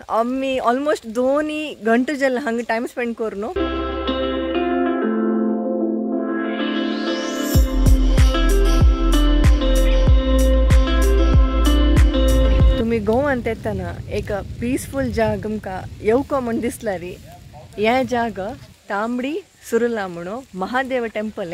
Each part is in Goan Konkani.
आमी ऑलमोस्ट 2 घंटे जाले हांगा टायम स्पेंड करून. तुमी गोवांत येतना एक पीसफूल जाग तुमकां येवको म्हूण दिसला री. ह्या जाग तांबडी सुर्ला म्हणून महादेव टेम्पल.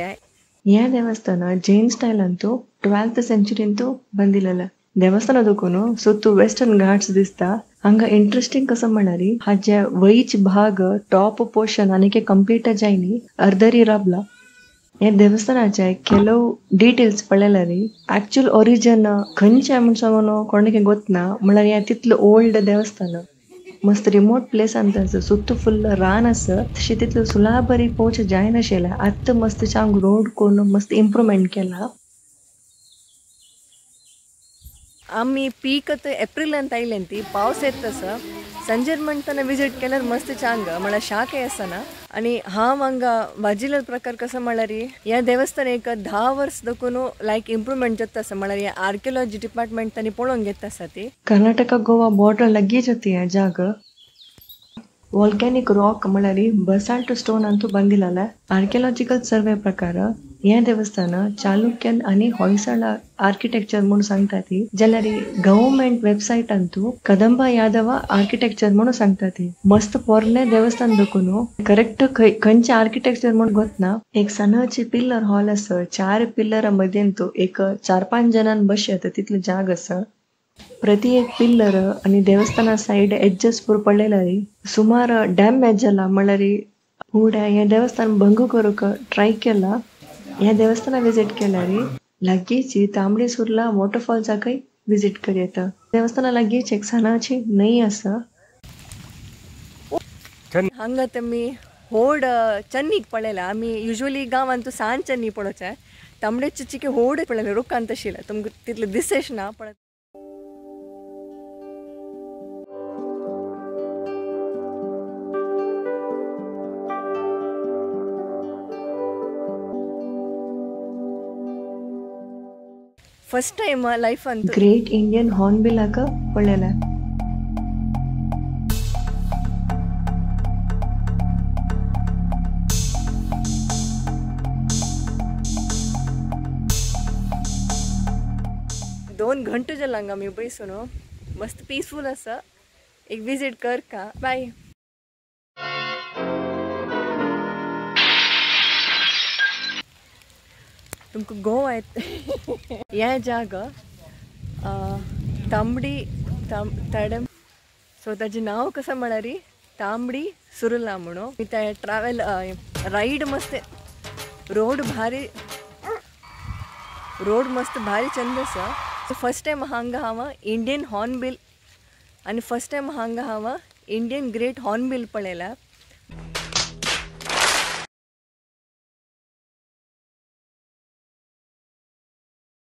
ह्या देवस्थान जैन स्टायल अंतू 12th सेंचुरींतू ಬಂದಿಲ್ಲಲ್ಲ. ದೇವಸ್ಥಾನದಕ್ಕೂ ಸುತ್ತು ವೆಸ್ಟರ್ನ್ ಘಾಟ್ಸ್ दिसता. हांगा इंट्रस्टिंग कसं म्हणारी हाजे वयच भाग टॉप पोर्शन आनी कंप्लीट जायनी अर्दरी राबला. हे देवस्थानाचे ಕೆಲವು डिटेल्स पळयल्यार एक्चुअल ओरिजन खंयचे म्हूण सांगून कोणाक गोतना. म्हळ्यार हे तितलें ओल्ड देवस्थान मस्त रिमोट प्लेस आसा, सुत्त फुल रान आसा, तशें तितलें सुलाबरी पोवचें जायनाशिल्लें. आतां मस्त चांग रोड करून मस्त इम्प्रुवमेंट केला. आमी पीक एप्रिलांत आयलें ती पावस येत आसा. संजय म्हणटना विजीट केल्यार मस्त चांग म्हळ्यार शाके आसना. आनी हांव हांगा वाजिल्लो प्रकार कसो म्हळ्यार ह्या देवस्थान एक 10 वर्स देखून लायक इम्प्रुवमेंट जाता आसा. म्हळ्यार ह्या आर्कियोलॉजी डिपार्टमेंट तांणी पळोवन घेता आसा ती. कर्नाटका गोवा बॉर्डर लागींच ती ह्या जाग. वॉल्कॅनिक रॉक म्हळ्यार basalt stone Antu ಬಂದಿಲ್ಲಲ್ಲ. Archaeological survey प्रकार ह्या देवस्थान चालुक्यन आनी होयसळ आर्किटेक्चर म्हणून सांगता ती, जाल्यार government website Antu Kadamba Yadav architecture म्हणून सांगता ती. मस्त पोरणे देवस्थान देखून करेक्ट खंयचे आर्किटेक्चर म्हणून गोतना. एक सणाची पिल्लर हॉल आसा, 4 पिल्लरा मदीं तूं एक 4-5 जाणां बसता तितली जाग आसा. प्रति एक पिल्लर आनी देवस्थाना सायड एडजस्ट पूर पडलेला सुमार डॅमेज जाला. म्हळ्यार फुडें हें देवस्थान भंग करूंक ट्राय केला. ह्या देवस्थाना विजीट केल्यार लागींच तांबडी सुर्ला वॉटरफॉल्साकय विजीट करूं येता. देवस्थाना लागींच एक सणाची न्हंय आसा. हांगा तुमी होड चन्नीक पळयला. आमी युजली गांवांत सान चन्नी पळोवचें, तांबडेचे चिके होड पळयले रुखांत आशिल्लें, तुमकां तितलें दिसेश ना. पण फर्स्ट टाइम लाइफ अंत ग्रेट इंडियन हॉर्नबिल हाका पळयला. दोन घंटे जाले हांगा आमी बसून मस्त पीसफूल आसा. एक विजीट कर का. बाय. तुमकां गोवा ह्या जागा तांबडी ताडम. सो ताजें नांव कसं म्हळ्यार तांबडी सुर्ला म्हणून. ते ट्रॅव्हल रायड मस्त रोड भारी, रोड मस्त भारी चंद आसा. फर्स्ट टायम हांगा हांव इंडियन हॉर्नबिल आनी फर्स्ट टायम हांगा हांव इंडियन ग्रेट हॉर्नबिल पळयला.